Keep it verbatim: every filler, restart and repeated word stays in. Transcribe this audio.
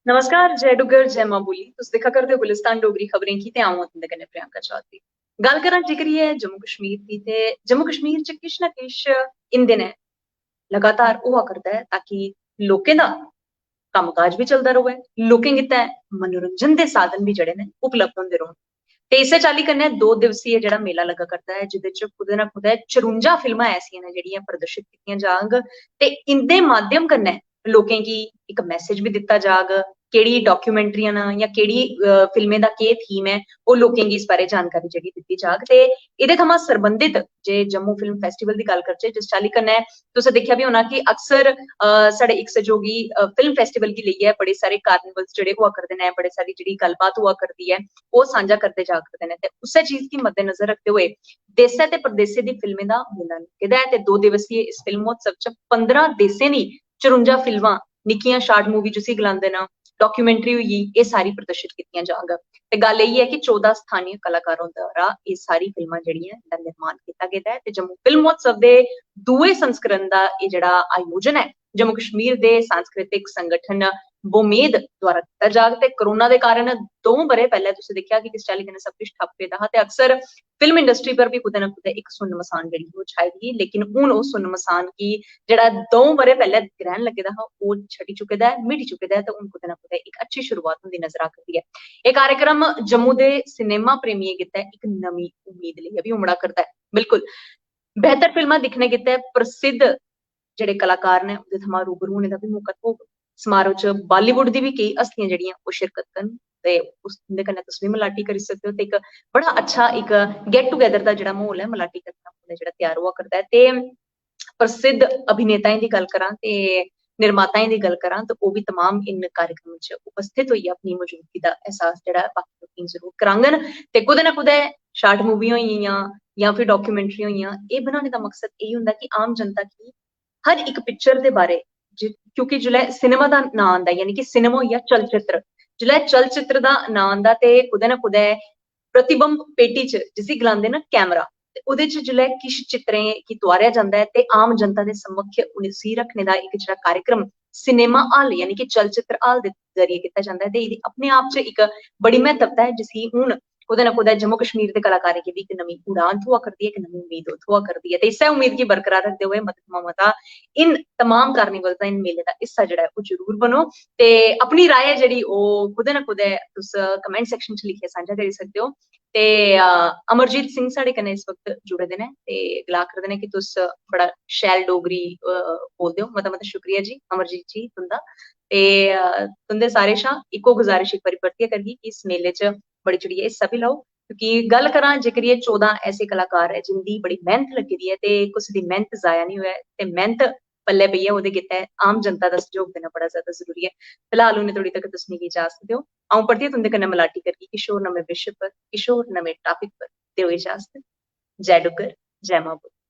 नमस्कार, जय डुग्गर, जय मां बोली। तुस दिक्खा करदे ओ गुलिस्तान डोगरी खबरें गी ते अ'ऊं आं तुं'दे कन्नै प्रियंका चौधरी। गल्ल करां जे करियै जम्मू कश्मीर दी, ते जम्मू कश्मीर च किश ना किश इंदे नै लगातार होआ करदा ऐ, ताकि लोकें दा कम्मकाज बी चलदा र'वै, लोकें गितै मनोरंजन दे साधन बी जेह्ड़े न उपलब्ध होंदे रौह्न। ते इस्सै चाल्ली कन्नै दो दिवसीय जेह्ड़ा मेला लग्गा करदा ऐ, जेह्दे च कुतै ना कुतै चरुंजा फिल्मां ऐसियां न जेह्ड़ियां प्रदर्शित कीतियां जाङ, ते इंदे माध्यम कन्नै लोकें गी इक मैसेज बी दित्ता जाग, केह्ड़ी डॉक्यूमेंट्रियां न जां केह्ड़ी, अ, फिल्में दा केह् थीम ऐ, ओह् लोकें गी इस बारै जानकारी जेह्ड़ी दित्ती जाग। ते एह्दे थमां सरबंधत जे जम्मू फिल्म फेस्टिवल दी गल्ल करचै, जिस चाल्ली कन्नै तुसें दिक्खेआ बी होना कि अक्सर, अ, साढ़े इक सैह्योगी, अ, फिल्म फेस्टिवल गी लेइयै बड़े सारे कार्निवल्स जेह्ड़े होआ करदे न, बड़े सारी जेह्ड़ी गल्लबात होआ करदी ऐ, ओह् सांझा करदे जा करदे न। ते उस्सै चीज गी मद्देनजर रखदे होए देसै ते परदेसै दी फिल्में दा मेला लग्गे दा ऐ। ते दो दिवसीय इस फिल्म महोत्सव च पंदरां देसें दी चरुंजा फिल्मां, निक्कियां शार्ट मूवी जिसी गलांदे न, डॉक्यूमेंट्री होई गेई, एह् सारी प्रदर्शित कीतियां जाङन। ते गल्ल एह् ऐ कि चौदां स्थानीय कलाकारें द्वारा एह् सारी फिल्मां जेह्ड़ियां, इं'दा निर्माण कीता गेदा ऐ। ते जम्मू फिल्म महोत्सव दे दूए संस्करण दा एह् जेह्ड़ा आयोजन ऐ, जम्मू कश्मीर दे सांस्कृतिक संगठन बोमेद द्वारा कीता जाग। ते कोरोना दे कारण द'ऊं ब'रे पैह्लें तुसें दिक्खेआ कि किस चाल्ली कन्नै सब किश ठप्प पेदा हा, ते अक्सर फिल्म इंडस्ट्री पर बी कुतै ना कुतै इक सुन्न मसान जेह्ड़ी ओह् छाई दी ही, लेकिन हून ओह् सुन्न मसान गी जेह्ड़ा द'ऊं ब'रे पैह्लें ग्रैह्न लग्गे दा हा, ओह् छटी चुके दा ऐ, मिटी चुके दा ऐ, ते हून कुतै ना कुतै इक अच्छी शुरुआत होंदी नजर आ करदी ऐ। एह् कार्यक्रम जम्मू दे सिनेमा प्रेमियें गितै इक नमीं उम्मीद लेइयै बी उमड़ा करदा ऐ। बिल्कुल, बेहतर फिल्मां दिक्खने गितै प्रसिद्ध जेह्ड़े कलाकार न, उं'दे थमां रूबरू होने दा बी मौका थ्होग। समारोह च बालीवुड दी बी केई हस्तियां जेह्ड़ियां ओह् शिरकत करन, ते उस, उं'दे कन्नै तुस बी मलाटी करी सकदे ओ। ते इक बड़ा अच्छा इक गेट टुगेदर दा जेह्ड़ा म्हौल ऐ, मलाटी करने दा म्हौल ऐ, जेह्ड़ा त्यार होआ करदा ऐ। ते प्रसिद्ध अभिनेताएं दी गल्ल करां ते निर्माताएं दी गल्ल करां, ते ओह् बी तमाम इन कार्यक्रम च उपस्थित होइयै अपनी मौजूदगी दा एहसास जेह्ड़ा ऐ, बाकी लोकें गी जरूर कराङन। ते कुतै ना कुतै शार्ट मूवी होई गेइयां जां फिर डॉक्यूमेंट्री होई गेइयां, एह् बनाने दा मकसद एह् होंदा कि आम जनता गी हर इक पिक्चर दे बारे, जि-, क्योंकि जिसलै सिनेमा दा नांऽ आंदा, यानी कि सिनेमा होई गेआ चलचित्र, जिसलै चलचित्र दा नांऽ आंदा ते कुतै ना कुतै प्रतिबिंब पेटी च, जिसी गलांदे न कैमरा, ते ओह्दे च जिसलै किश चित्रें गी तुआरेआ जंदा ऐ ते आम जनता दे समक्ष उसी रक्खने दा इक जेह्ड़ा कार्यक्रम सिनेमा हाल, यानी कि चलचित्र हाल दे जरिए कीता जंदा ऐ, ते एह्दी अपने आप च इक बड़ी म्हत्तवता ऐ, जिसी हून कुतै ना कुतै जम्मू कश्मीर दे कलाकारें गी बी इक नमीं उड़ान थ्होआ करदी ऐ, इक नमीं उम्मीद थ्होआ करदी ऐ। ते इस्सै उम्मीद गी बरकरार रखदे होए मता थमां मता इन तमाम कार्निवल दा, इन मेले दा हिस्सा जेह्ड़ा ऐ, ओह् जरूर बनो। ते अपनी राय ऐ जेह्ड़ी, ओह् कुतै ना कुतै तुस कमेंट सेक्शन च लिखियै सांझा करी सकदे ओ। ते, अ, अमरजीत सिंह साढ़े कन्नै इस वक्त जुड़े दे न ते गला करदे न कि तुस बड़ा शैल डोगरी, अ, बोलदे ओ। मता मता शुक्रिया जी अमरजीत जी तुं'दा। ते, अ, तुं'दे सारे शा इक्को गुजारिश इक बारी परतियै करगी कि इस मेले च बड़ी चढ़ियै हिस्सा बी लैओ, क्योंकि गल्ल करां जेकर एह् चौदां ऐसे कलाकार ऐ जिं'दी बड़ी मेह्नत लग्गी दी ऐ ते कुसै दी मेह्नत जाया निं होऐ, ते मेह्नत पल्लै पेइयै ओह्दे गितै आम जनता दा सैह्योग देना बड़ा ज्यादा जरूरी ऐ। फिलहाल उ'नें धोड़ी तक तुस मिगी इजाजत देओ, अ'ऊं परतियै तुं'दे कन्नै मलाटी करगी किश होर नमें विशे पर, किश होर नमें टॉपिक पर। देओ इजाजत। जय डुग्गर, जय मां बोली।